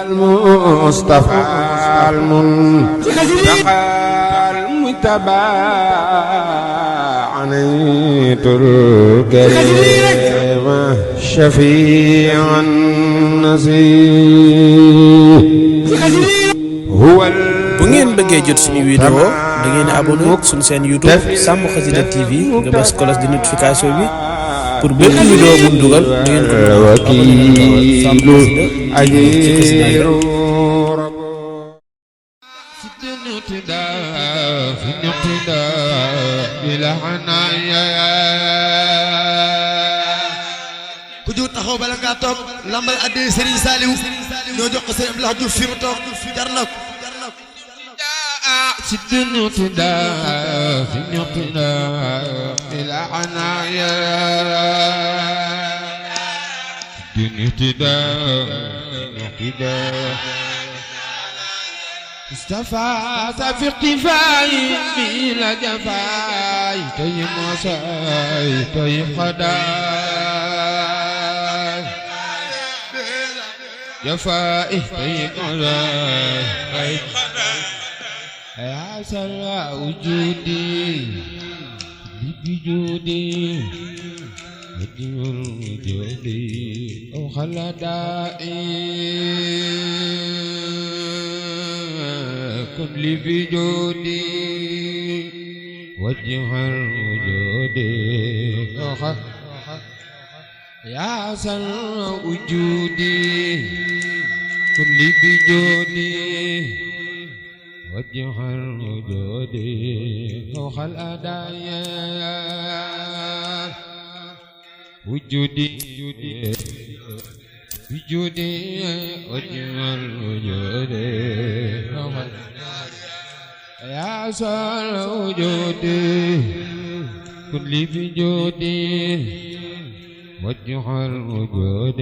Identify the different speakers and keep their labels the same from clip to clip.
Speaker 1: المصطفى المنتقى المجتبى عنيت الكريم شفيع النزيه هو
Speaker 2: bu ngeen bëggee jot suñu vidéo da ngeen di abonné suñu chaîne YouTube Sàmm Xasida TV nga bës cloche de notification bi pour bépp vidéo bu dugal da ngeen ko wakiilu ajiru
Speaker 3: ku jóg taxaw bala ngaa toog lambal addi Serigne Saliou ñoo jox ko Serigne Abdoulaye Diouf fi mu toog jar na ko
Speaker 1: سدن اقتداء في اقتداء إلى عنايا سدن اقتداء استفاد في اقتفائي بلا جفاي تيم وساي تيم قداي جفائي تيم وساي يا سرى وجودي بجودي وجودي أو خلدائي كن لي بجودي وجه وجودي يا سرى وجودي كن لي بجودي وجه الوجود فوق الأدايا وجودي وجودي وجه الوجود فوق يا سال وجودي كل بجودي وجه الوجود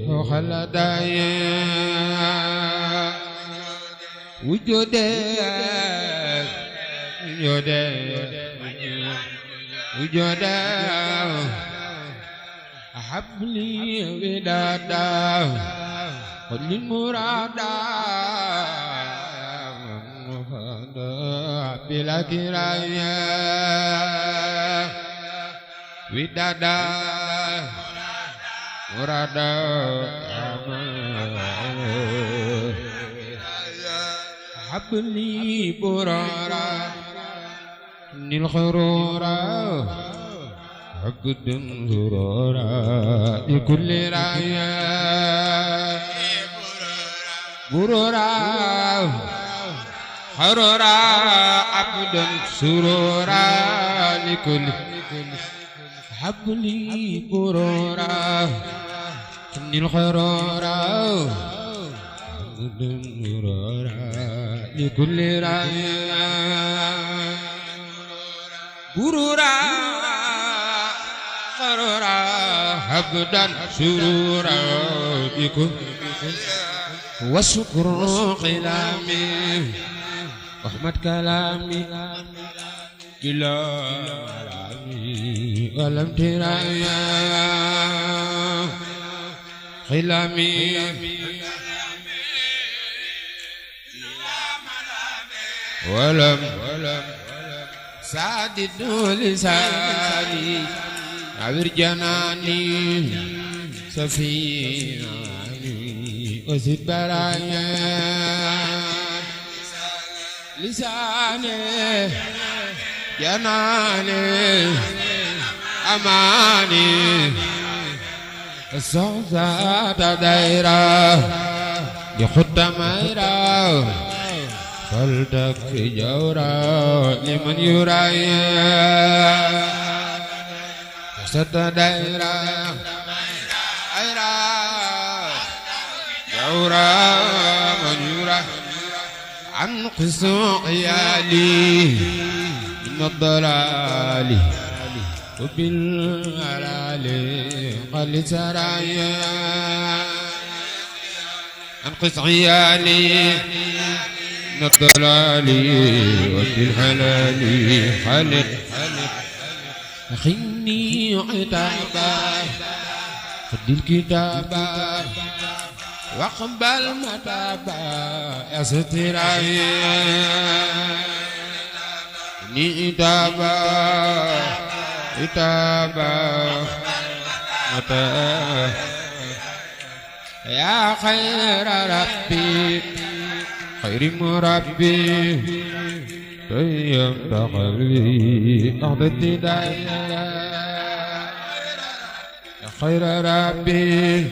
Speaker 1: فوق الأدايا وجودي وجودي وجودي أحب لي ودادا كل المرادا بلا كرايا ودادا مرادا حبلي برارا الخرورا عقد زرارا لكل رايا برورا حرورا عقد سرورا لكل حبلي برورا الخرورا عقد زرارا لكل رايا برورا قرورا حقدا سرورا بكم والشكر قلامي واحمد كلامي كلامي ولم ترايا قلامي ولم سادد لساني عبر جناني سفيناني وزد برايا لساني جناني أماني الصوصات دايرة يخد ميرا فلتك جورا لمن يرايا ست دايرا ايرا جورا من يرا عن قصو عيالي من الضلال وبالعلال قل سرايا عن قصو عيالي من الضلال وبالحلال خلق خني عتابا خد الكتابا واقبل متابع استراي نيتابا إتابا متى يا خير ربي خير مربي طيب قلبي أخذت دايا يا خير ربي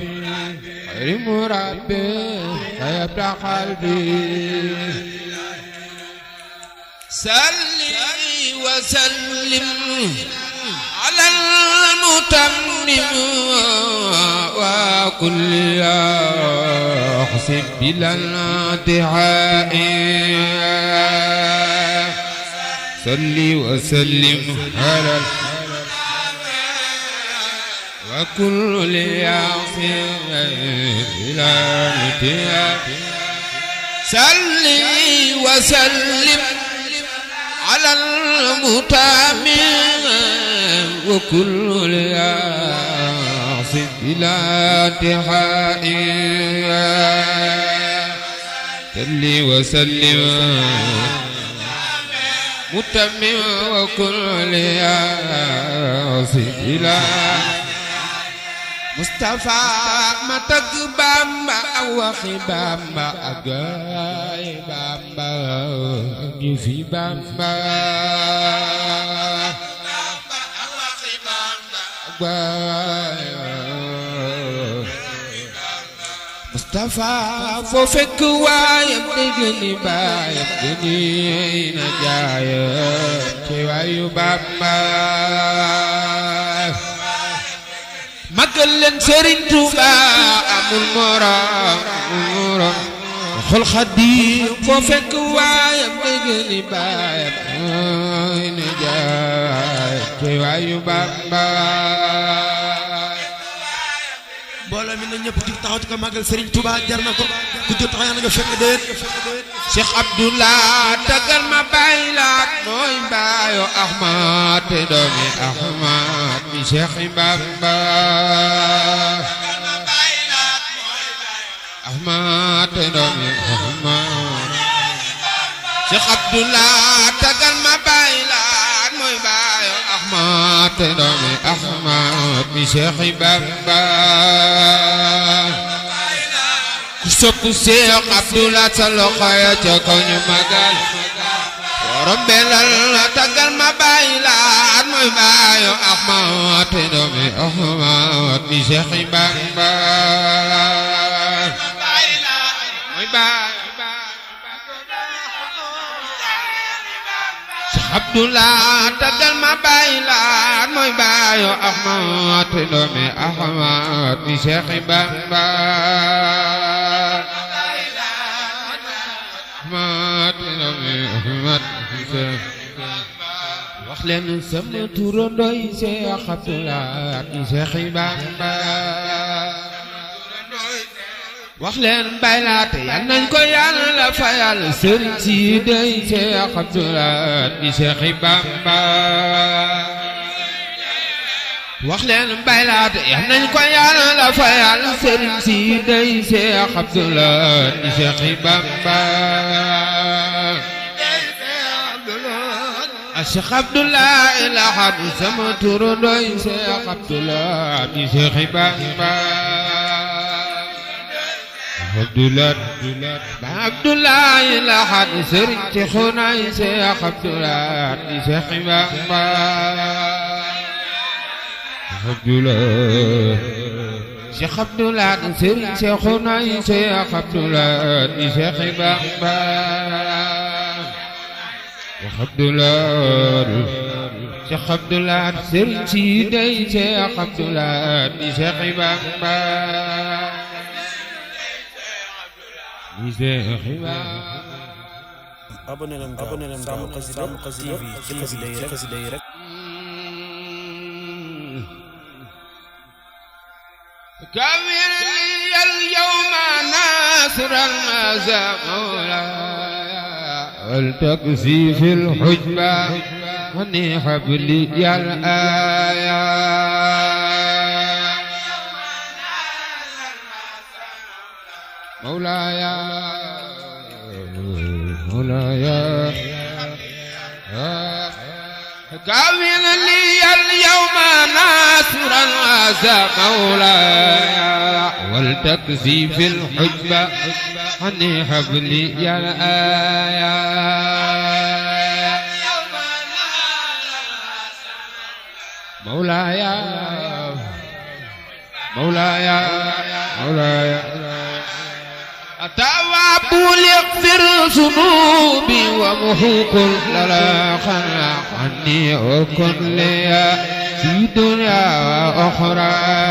Speaker 1: خير مربي طيب قلبي صلي وسلم على المتمم وكل يحسب بلا انتهاء صلي وسلم على وكل يحسب بلا انتهاء صلي وسلم على المتامم وكل يعصي إلى انتهاء صلي وسلم متمم وكل يعصي إلى مصطفى ما تقبام أوخي بام أجاي بام في بام مصطفى فوفك وايم دجني بايم دجني نجاي كوايو بام مقلن سرين توبا أمول مورا خل خدي فوفك وايم دجني بايم نجاي كوايو بام
Speaker 3: mbooloo mi na ñëpp jug taxaw ci ko màggal Serigne Touba jar na ko ku jot taxaw na nga fekk déet
Speaker 1: Cheikh Abdoulaye tagal ma baylaat mooy baayo Ahmad te doomi Ahmad mi Cheikh Bamba Ahmad te doomi Ahmad Cheikh Abdoulaye tagal ma baylaat mooy baayo Ahmad te doomi Ahmad mi Cheikh Bamba ku sopp Cheikh Abdoulaye sa loxo ya ca kaw ñu magal borom belal tagal ma baylaat mooy baayo Ahmad te doomi Ahmad mi Cheikh Bamba mooy baayo Abdoulaye tagal ma baylaat mooy baayo Ahmad te doomi Ahmad mi Cheikh Bamba Ahmad te doomi Ahmad wax leen sama turandoo yi Cheikh Abdoulaye mi Cheikh Bamba wax leen baylaat yal nañ ko Yàlla fayal sëriñ si dey Cheikh Abdoulaye mi Cheikh Bamba wax leen baylaat yal nañ ko Yàlla fayal sëriñ si dey Cheikh Abdoulaye mi Cheikh Bamba Cheikh Abdoulaye Lahad sama turandoo Cheikh Abdoulaye mi Cheikh Bamba Abdoulaye Lahad sëriñ ci xunaay Cheikh Abdoulaye mi Cheikh Bamba Cheikh Abdoulaye sëriñ ci xunaay Cheikh Abdoulaye mi Cheikh Bamba Cheikh Abdoulaye sëriñ si dey Cheikh Abdoulaye mi Cheikh Bamba
Speaker 2: abonné leen Sàmm Xasida TV ci xasida yi rek
Speaker 1: كامل لي اليوم ناصرا زمولا والتقسي في الحجبة هني حبلي يا الآية مولاي كامل لي اليوم ناصرا هذا مولاي ولتكفي في الحجبة عني حبلي يا الآية مولاي التواب ليغفر ذنوبي ومحو كل لا خلق عني وكن لي في دنيا وأخرى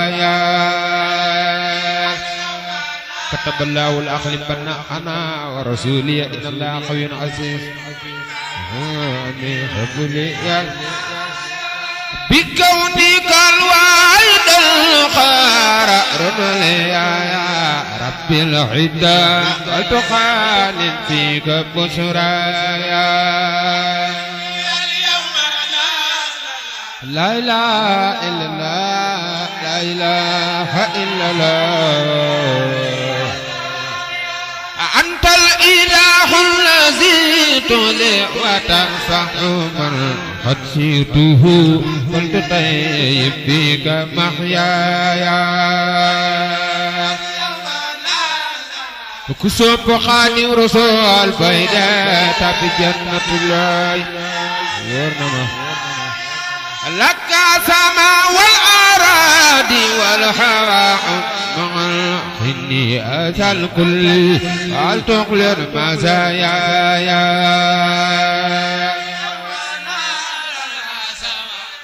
Speaker 1: كتب الله الأغلبن أنا ورسولي إن الله قوي عزيز بكونك الواحد القهار يا رب العدا وتقال فيك بشرايا لا إله إلا الله لا إله إلا الله أنت الإله الذي تولي وتنفع من قد سيته ولتطيب فيك محيايا كسوف خاني رسول فايدة بجنة الله لك سما والأراضي والهواء مع إني أتى الكل هل تقلر مزايا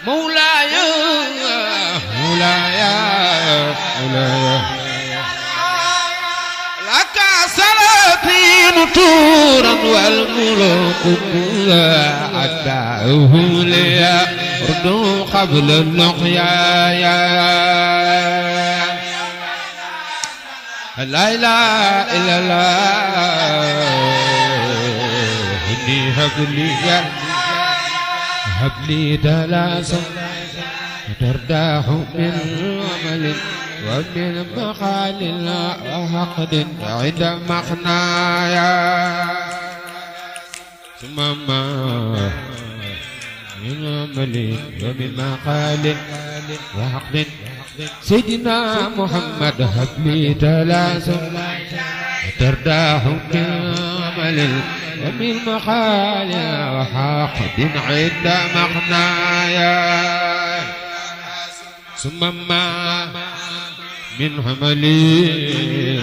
Speaker 1: مولاي لك سلاطين طورا والملوك أدعوه لي ردوا قبل اللقيا لا إله إلا الله إني هب لي دلاسا ترتاح من عمل ومن مقال وحقد عند مخنايا ثم ما من عمل ومن مقال وحقد سيدنا محمد هب لي دلاسا ترتاح من عمل ومن مقال وحقد عند مخنايا ثم ما من حملي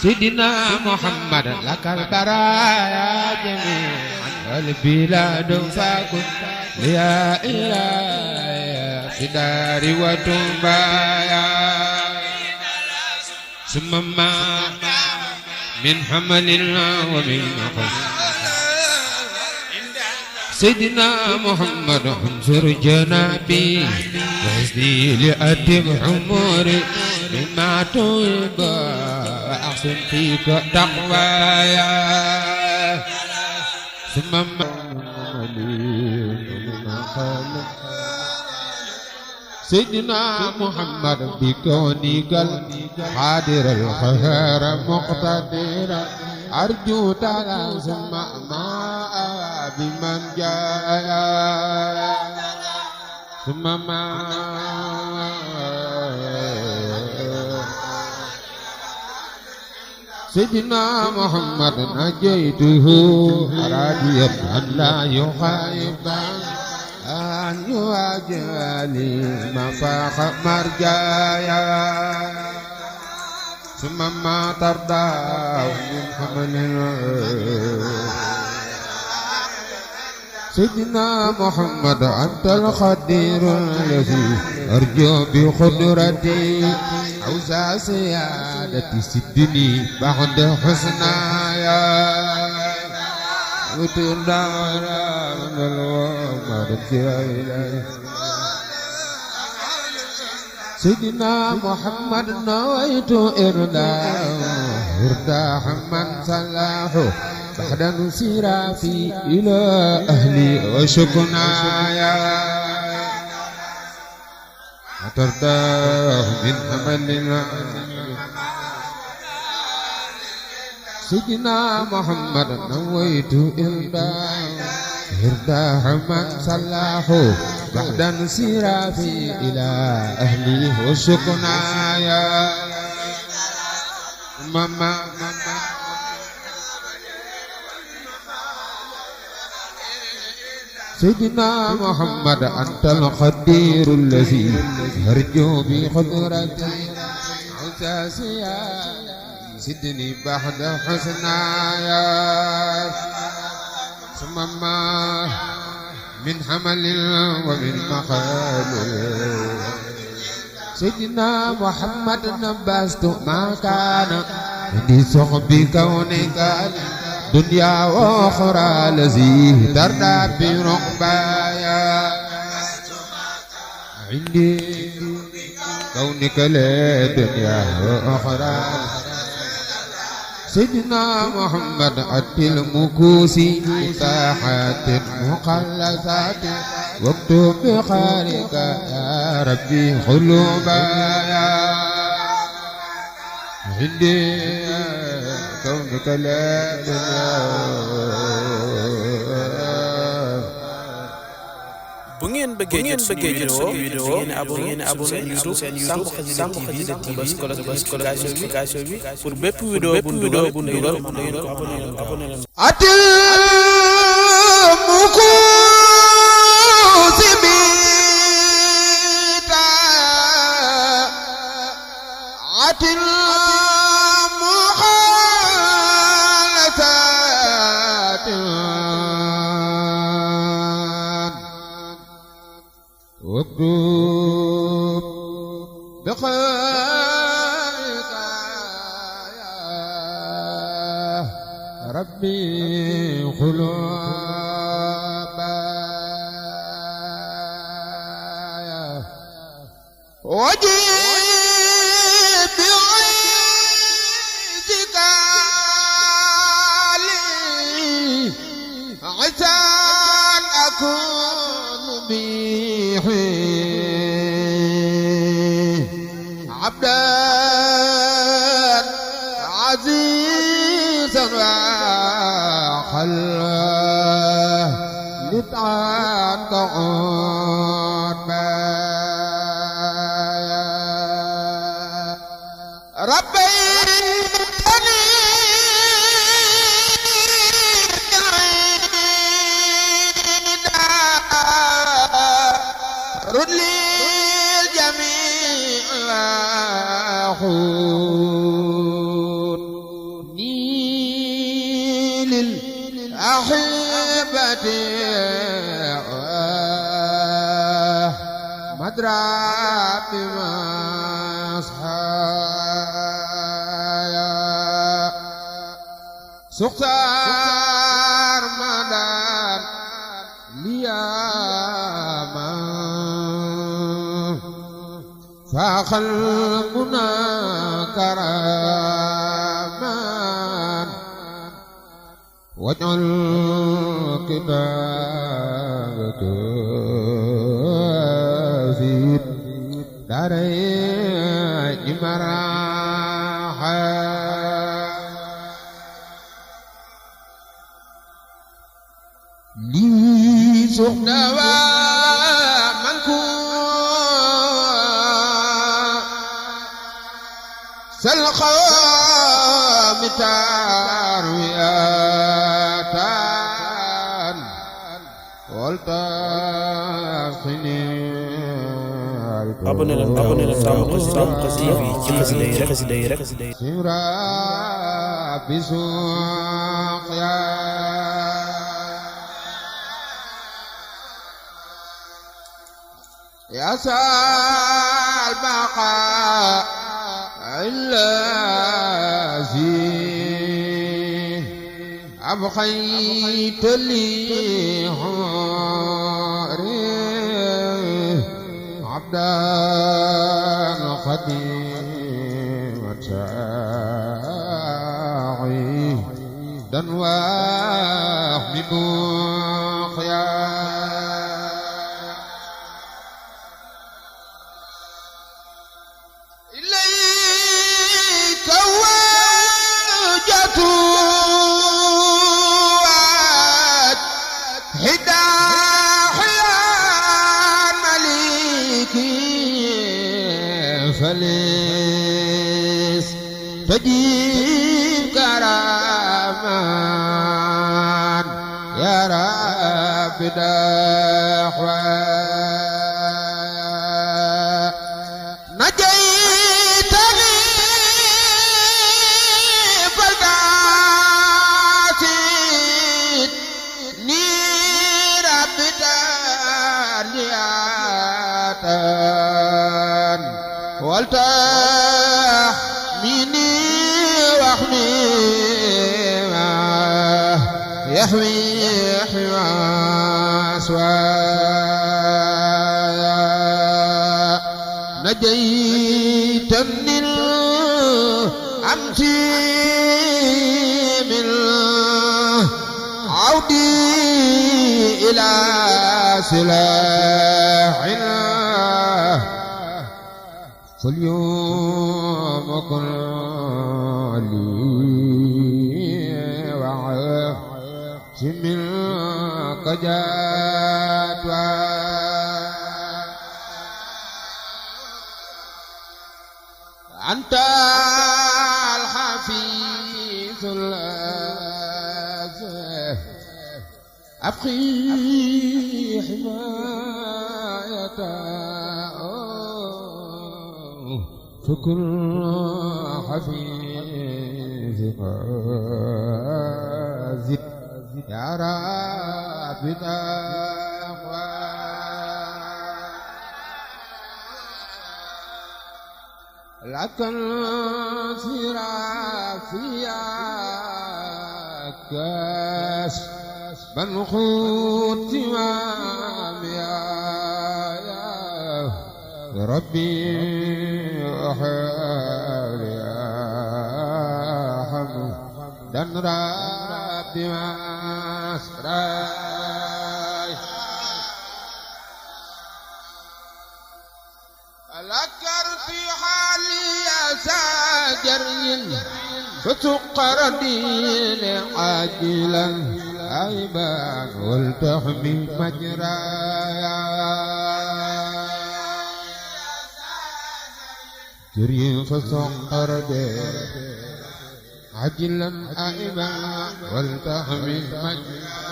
Speaker 1: سيدنا محمد لك البرايا جميعا والبلاد فكن يا إلهي في داري وتنبايا ثم ما من حمل ومن مقص سيدنا محمد انصر جنابي وحسني لأتم عمري مما توب وأحسن فيك تقوايا ثم سيدنا محمد بكونك القادر القهار مقتدر أرجو تعالى ثم ما بمن جاء ثم ما سيدنا محمد نجيته راضيا أن لا يخيب أن يواجهني مفاخ مرجايا ثم ما ترضى من حمل سيدنا محمد أنت القدير الذي أرجو بقدرتي عوزى سيادتي سدني بعد حسنايا وتندارا من الوامر إليه سيدنا محمد نويت إرداح من صلاحه بعد انصرافي إلى أهلي وشكنايا أترداه من أمل سيدنا محمد نويت إرداه من صلاه بعد انصرافي إلى أهلي وسكنايا ماما سيدنا محمد أنت القدير الذي يرجو بقدرتي عساسيا سدني بعد حسنايا ثم ما من حمل ومن مقال سيدنا محمد نبست ما كان عندي صحب كونك دنيا وأخرى الذي تردى برقبايا عندي كونك لا دنيا وأخرى سيدنا محمد أتي المكوسي مساحات مقلسات واكتب بخارك يا ربي قلوبايا عندي كونك لا دنيا
Speaker 2: bu ngeen bëggee jot suñu vidéo ngeen abonné seen YouTube Samb Xasida TV bës notification bi pour bépp vidéo bu dugal da ngeen ko abonné
Speaker 1: atil mukusi bita atil واكتب بخيرك يا ربي قلوبايا وجيب بعيدك لي عسى أن أكون به عبدا عزيزا وخلا لطعان قعود بايا ربيتني رد لي الجميع خذني للأحبة مدرات مسحايا سختار مدان لياما فخلقنا كرامان واجعل كتابك في دارين مراحا لي سخنا سلخا متاروياتان والتاخني
Speaker 2: abonné leen Samb Xasida TV ci xasida yi rek
Speaker 1: سمرا بسوق يا سال بقاء الذي أبقيت لي عبدا قديما ساعي دنواه ببوقيا تجيب كرامان يا رب دعوة نجيتني فالقاسد نير بدارياتن والتحميني واحمي يحوي سوايا نجيتني الأمس من عودي إلى سلاحنا فاليوم كن لي منك جدوى أنت الحفيظ الذي أبقي حمايته فكن حفيظ زد يا رب تقوى لك الصرافية كاس من خذ يا ربي أحيا يا حمدا ربي مسراي لكرت حالي ساجرين فتقر دين عاجلا عيبان والتحمي مجرايا جرين فتقر دين عجلا عيبا والتحمي مجرايا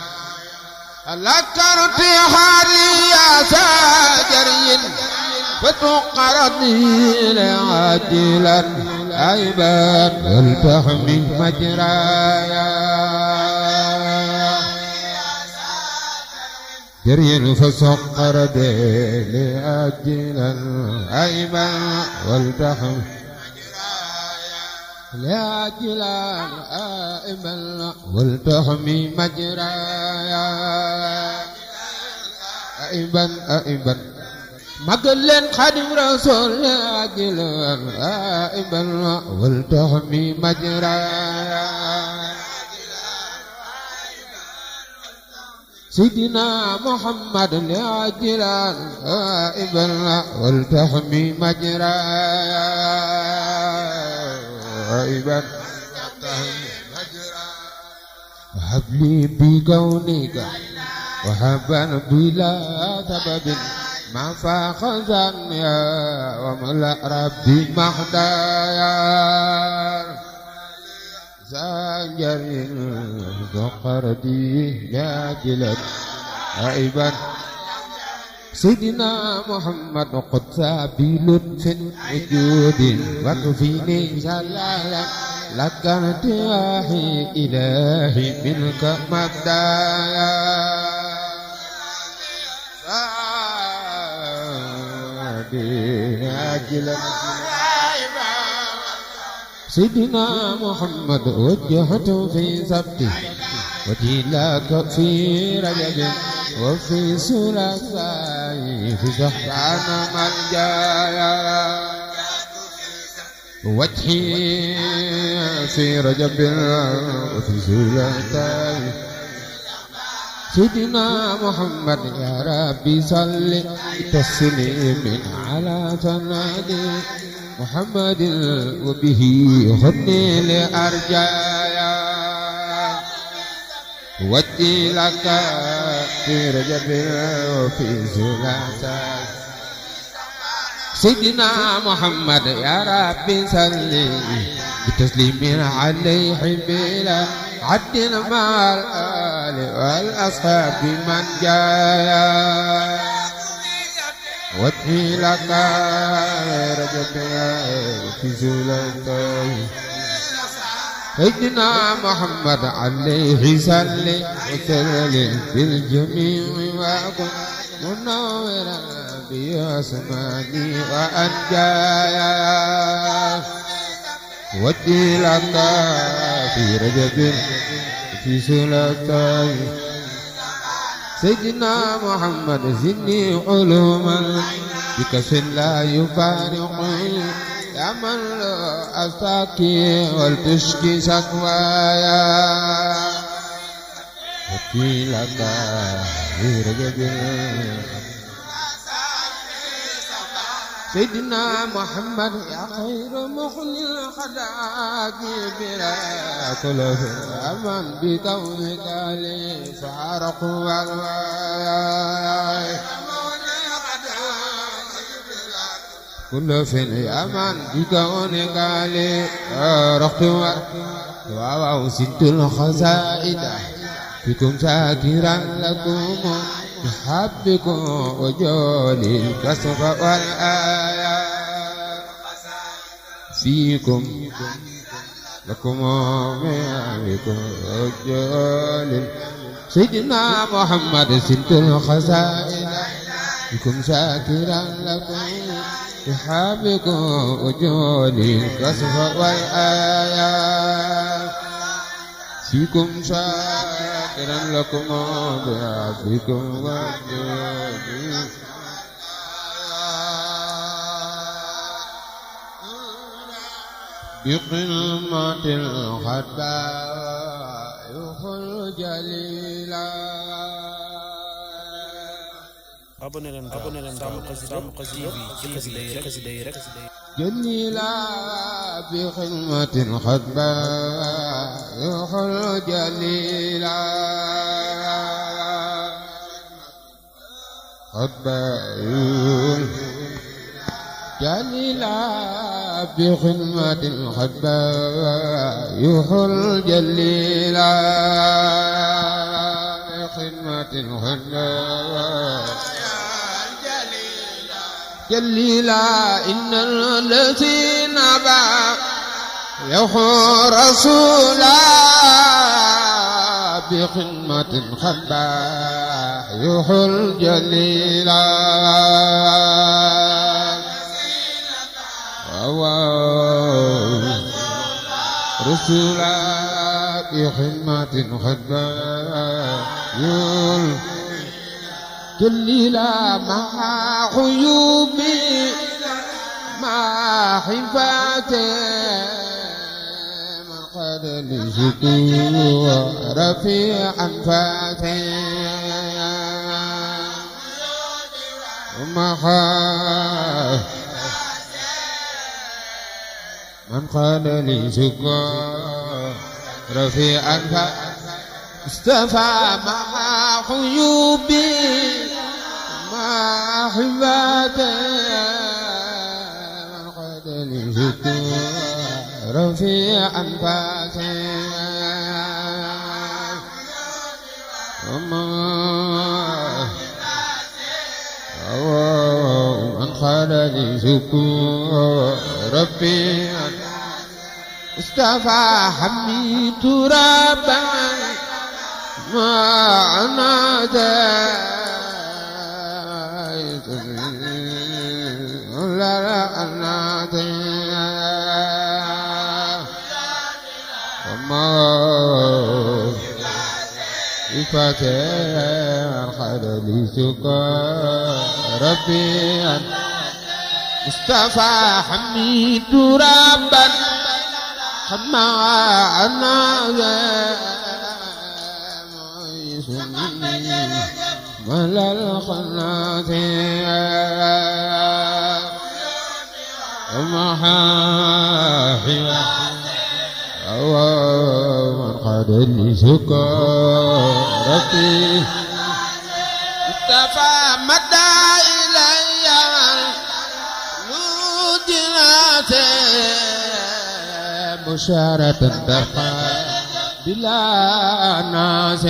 Speaker 1: لكرت حالي ساجرين فتقرني عاجلا عيبا والتحمي مجرايا جرين فسقر ديلي عاجلا عيبا والتحمي لأجلا عيبا والتحمي مجرايا عيبا مقلن خادم رسول أجلا آئبا والتحمي مجرايا سيدنا محمد لأجلا آئبا والتحمي مجرايا آئبا هب لي بكونك وهبا بلا سبب ما فاق ظنيا وملأ ربي محدايا زاجر ذقردي لاجلا عيبا سيدنا محمد قدس بلطف وجود وكفيني جلالا لك ارتياحي إلهي منك مبدايا عاجلا سيدنا محمد وجهت في سبتي وتلاك في رجب وفي ثلاثاء في شهبان ملجايا وجهي في رجب وفي ثلاثاء سيدنا محمد يا ربي صل تسليم على سنادي محمد وبه خذني لأرجايا وجي لك في رجب وفي ثلاثاء سيدنا محمد يا ربي صل بتسليم عليه بلا عد مع الآل والأصحاب من جاء وادعي لك رجب في زلتي سيدنا محمد عليه صل وسلم بالجميع وكن منورا بأسماني وأنجايا وادعي لك في رجب في زلتي سيدنا محمد زدني علوما بكسر لا يفارقني يا من لا أستكي والتشكي شكوايا وكي لك في رجب سيدنا محمد يا خير مخلي الخداك بلا كل أمن بكونك لي فارق والواي كل فين أمن بكونك لي فارق والواي وسنت الخزائد فيكم شاكرا لكم بحبكم وجولي الكسف والآيات فيكم لكم بحبكم وجولي سيدنا محمد سنت الخزائن فيكم شاكرا لكم بحبكم وجولي الكسف والآيات فيكم شاكرا لكم بحبكم وجودي بقمة الخطاء يخل جليلا
Speaker 2: abonné leen Sàmm Xasida TV ci rek
Speaker 1: جليلا بخدمة الخطباء يخل جليلا خطباء جليلا بخدمة الخطباء يخل جليلا بخدمة الخطباء جليلا إن الذين باعوا رسولا بخدمة خباح يحل جليلا رسولا بخدمة خباح يحل جليلا مع عيوبي مع حفاته من قد لشكوى رفيع أنفاته من قد لشكوى رفيع أنفاته استفى مع عيوبي مع حفاته من قد لشكوى رفيع أنفاته من قد لشكوى رفيع استفى حمي ترابا ما عناده لا عناده وما إفتح خلل سكا ربي مصطفى حميد ربا خما عناده ملا الخناثير ومحاحيا ومن قد لسكرتي اتفى مدى إلي بشارة تبقى بلا ناصر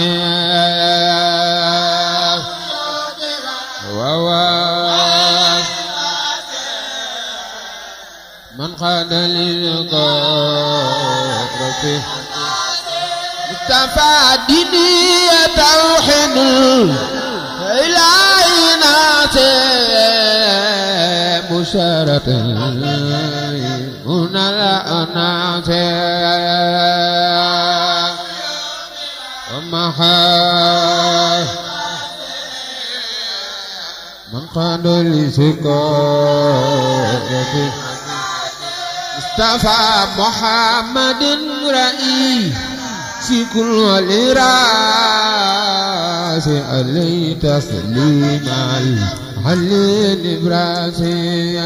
Speaker 1: وواف من قاد للقرب مصطفى ديني توحيد إلهي ناصر بشارة هنا لا ناصر ومحا من قاد لسكرته مصطفى محمد رئيس كل راس عليه تسليم علي براسي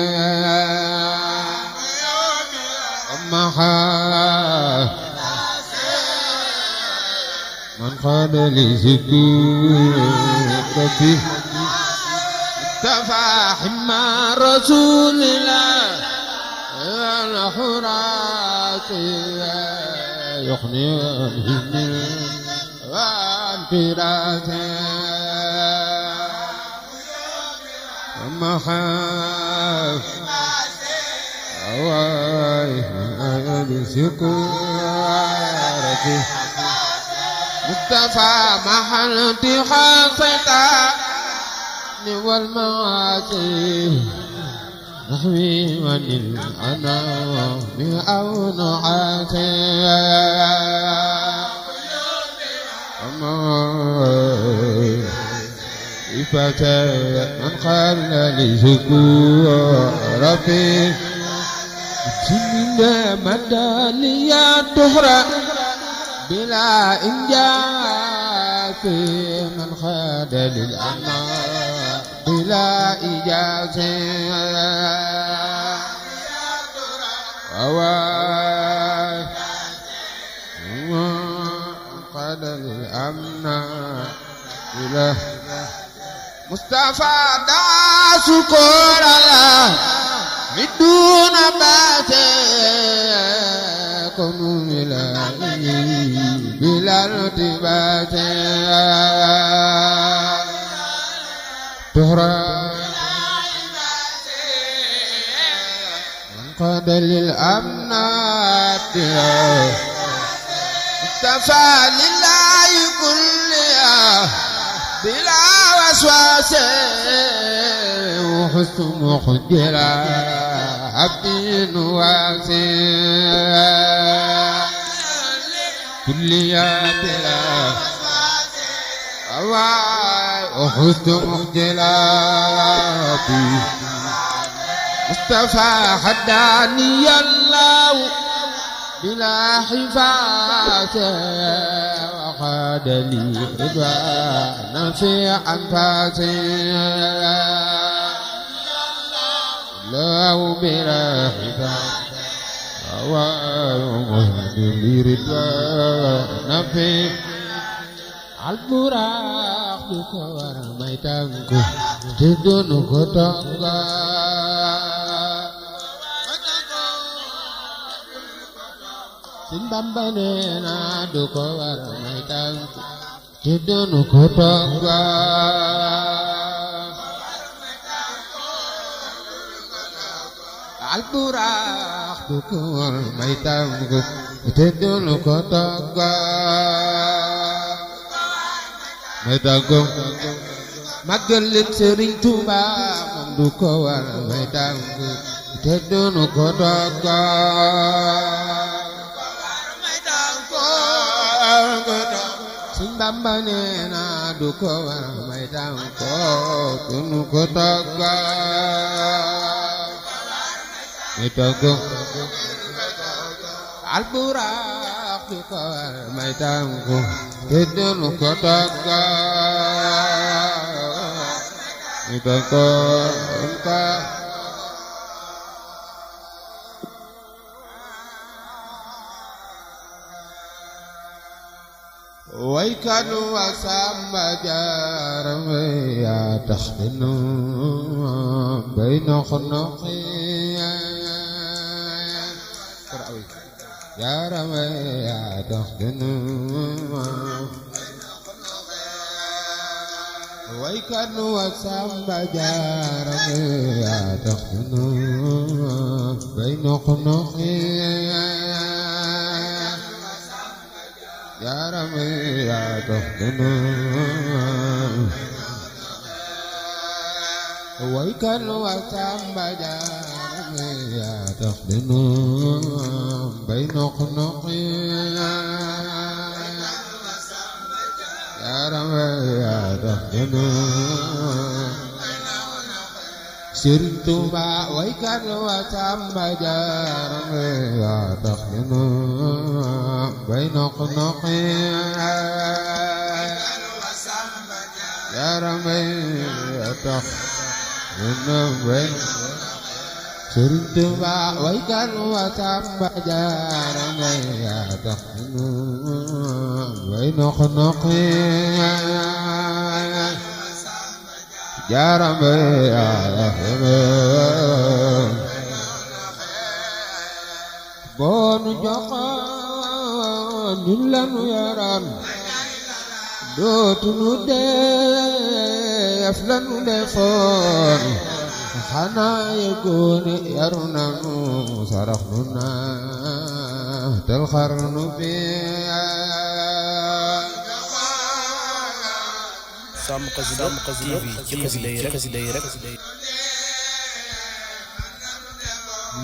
Speaker 1: ومحا من قاد لسكرته تفاحم رسول الله الحراس يخني الهمل والفراس ومحاف أواي بسكرته مصطفى محل تحاصتا والمعاصي نحوي من الأنام أو نعاسي إفتى من قال لشكورتي سنين مداليا تهرى بلا إنجاز من خاد للأنام بلا إجازة قد الأمن إلى مصطفى دا سكور الله من دون بات كن بلا ارتباط تهرى من قاد للأمنات اكتفى لله كلها بلا وسواس وحسن مخجلا عبد واسع كلها بلا وحسن مخجلاتي مصطفى حداني الله بلا حفاظ وقاد لي رضوانا في أنفاسي الله بلا حفاظ وقاد لي رضوانا في البراق بكور ميتانكو تدونو كتوغا Simbamba nena duko wara maitanku tidonu kotoga Alburaq duko wara maitanku tidonu kotoga Maitanku Magal Serigne Touba moom duko wara maitanku tidonu kotoga Simbamba nena duko wara maitanko tunu kotoga maitanko Alburaq duko wara maitanko tunu kotoga maitanko ويكانوا وسام جارم يا تخدنو بين خنقي yaram yaa tax dunu waykat wa Samba yaram yaa tax dunu bay noq noqi yaram yaa tax dunu waykat wa Samba yaram yaa tax dunu bay noq noqi yaram yaa tax dunu Sëriñ Tuuba waykat wa Samba yaram yaa tax dunu bay noq noqi yaram yaa tax dunu bay Sëriñ Tuuba waykat wa Samba yaram yaa tax dunu bay noq noqi yaram yaa tax dunu boonu joxoon ñun lanu yaroon dootu nu def lanu defoon xanaa yëgoone yaru nanu sarax nu naa tel xarnu bi
Speaker 2: Sàmm Xasida TV ci xasida yi rek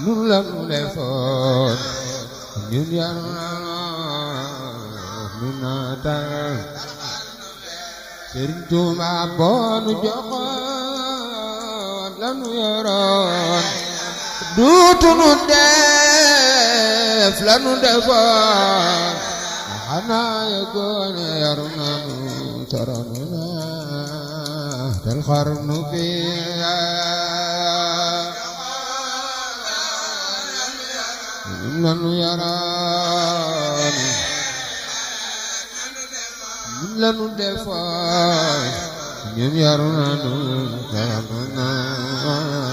Speaker 1: nun lanu defoon ñun yaru nanu nu naa tel Sëriñ Tuuba boonu joxoon lanu yoroon duutu nu def lanu defoon xanaa yëgoone yaru nanu saranu naa tel xarnu bi lanu yoroon lanu defoon ñun yaru nanu saranu naa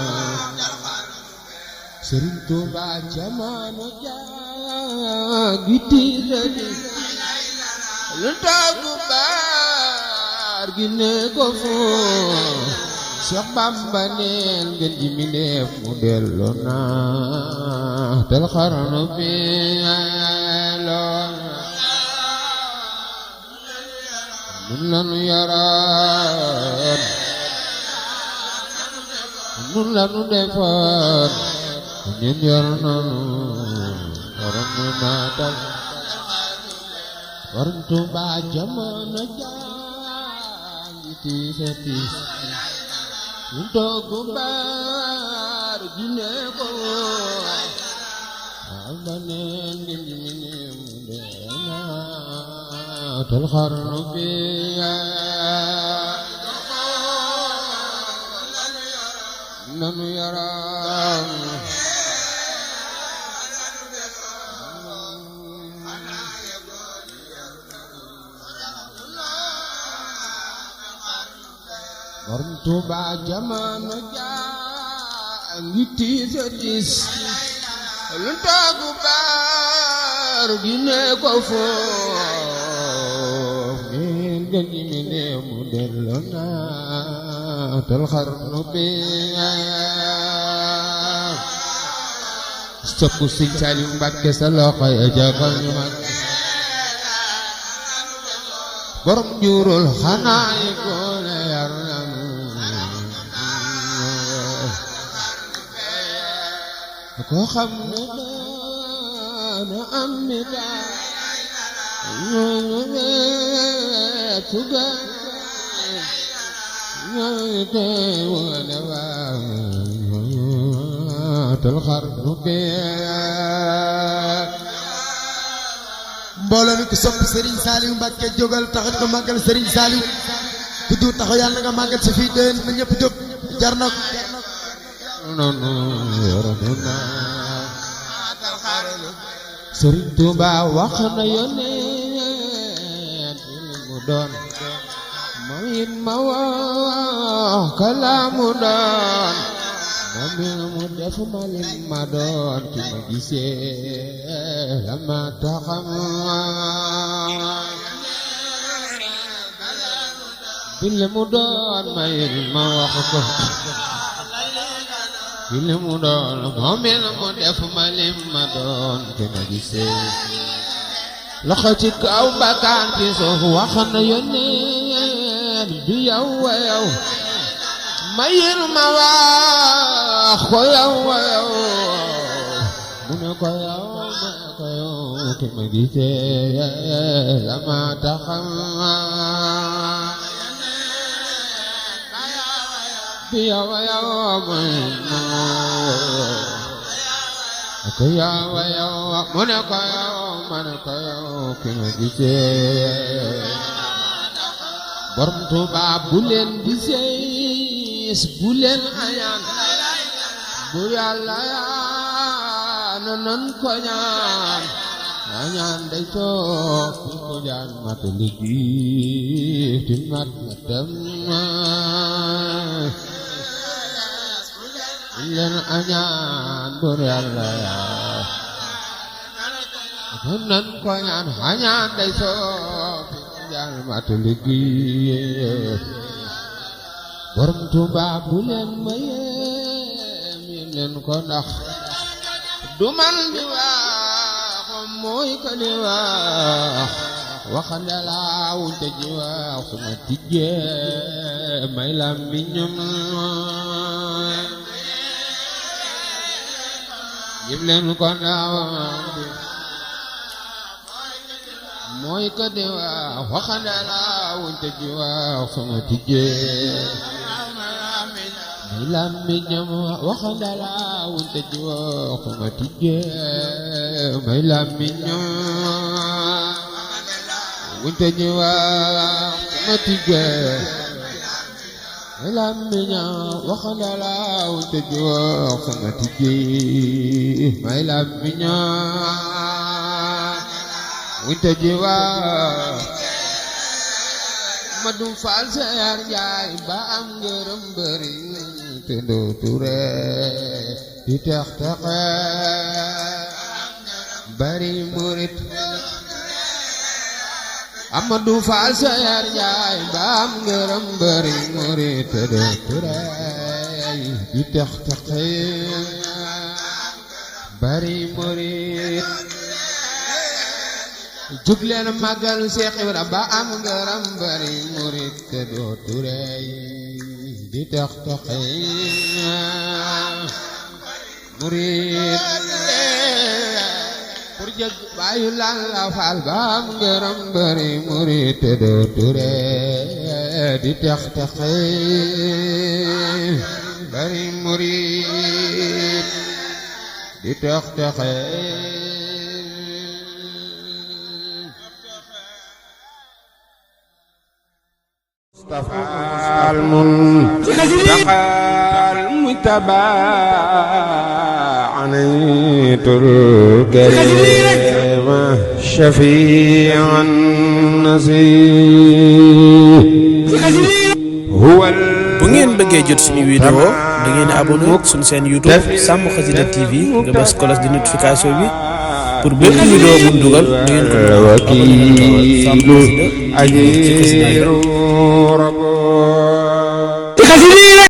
Speaker 1: Sëriñ Tuuba jamono jaagi tiitani lu toogu baar gi ne ko foo Seex Bamba neel ngeen ji mi def mu delloo naa tel xarnu bi lool nun lanu yoroon nun lanu defoon ñun yaru nanu saranu naa tel Sëriñ Tuuba jamono jaangi tiisa tiis lu toogu baar gi ne ko Bamba neen ngeen ji mi ne mu dee naa tel xarnu bi nanu yoroon Sëriñ Tuuba jamono jaangi tiisa tiis lu toogu baar gi ne ko foof ngeen gën ji mi ne mu delloo naa tel xarnu bi soppu Sëriñ Saaliw Mbàkke sa loxo ya jagal ñu mag borom Njuurul xanaa yi goone yar nanu ko xam ne daana am mi daa ñooñu weet suga ñooñu tey wane waa tel xarnu bi
Speaker 3: mbooloo mi ku sopp Serigne Saliou Mbacke jógal taxat ko màggal Serigne Saliou ku du taxaw yàlla nga màggal si fii déen na ñëpp jóg jar na ko
Speaker 1: Sëriñ Tuuba wax na yonent mu doon moom it ma wax kalaamu doon moom it mu def ma lim ma doon ci ma gisee lama taxam bile mu doon mayil ma wax ko bile mu doon moomil mu def ma lim ma doon te ma gisee loxo ci kaw bakkaan ci suuf wax na yónneen bi yow wa yow mayil ma wax ko yow wa yow mu ne ko yow ma ne ko yow te ma gisee lama taxam bi yow yow mayil ma ko yow yow mu ne ko yow ma ne ko yow ki ma gisee borom Tuuba bu leen gisee bu leen añaan bu Yàlla yaa nan ko ñaan añaan day toog fi ko jaan mat liggéey ti mat dem leen añaan bu Yàlla yaa nan ko ñaan añaan day toog fi ko jaan mat liggéey borom Tuuba bu leen mayee leen ko ndax du man di wax mooy ko di wax waxande laa wunte ji wax suma tijjee may lam mi ñoom yib leen ko ndax mooy ko di wax waxande laa wunte ji wax suma tijjee lam mi ñam waxande laa wunte ji wax suma tijjee may lam mi ñam wunte ji wax suma tijjee may lam mi ñam waxande laa wunte ji wax suma tijjee may lam mi ñam wunte ji wax ma dum faal seer njaay ba am ngërëm bëri te dootu ree di tex texe bari murit Amadu Faal seer njaay ba am ngërëm bëri murit te dootu ree di tex texe bari murit jug leen màggal Seex Ibra ba am ngërëm bari murit te dootu rey di tax taxe murit pour jëg bàyyu lan la faal ba am ngërëm bari murit te dootu rey di tax taxe bari murit di tax taxe المنتقى المتبع عنيت الكريم شفيع النصير هو
Speaker 2: bu ngeen bëggee jot suñu vidéo da ngeen abonné suñu seen YouTube Sàmm Xasida TV nga bës cloche de notification bi pour bépp vidéo bu ñu dugal ngeen ko
Speaker 1: wakiilu ajiru rabbu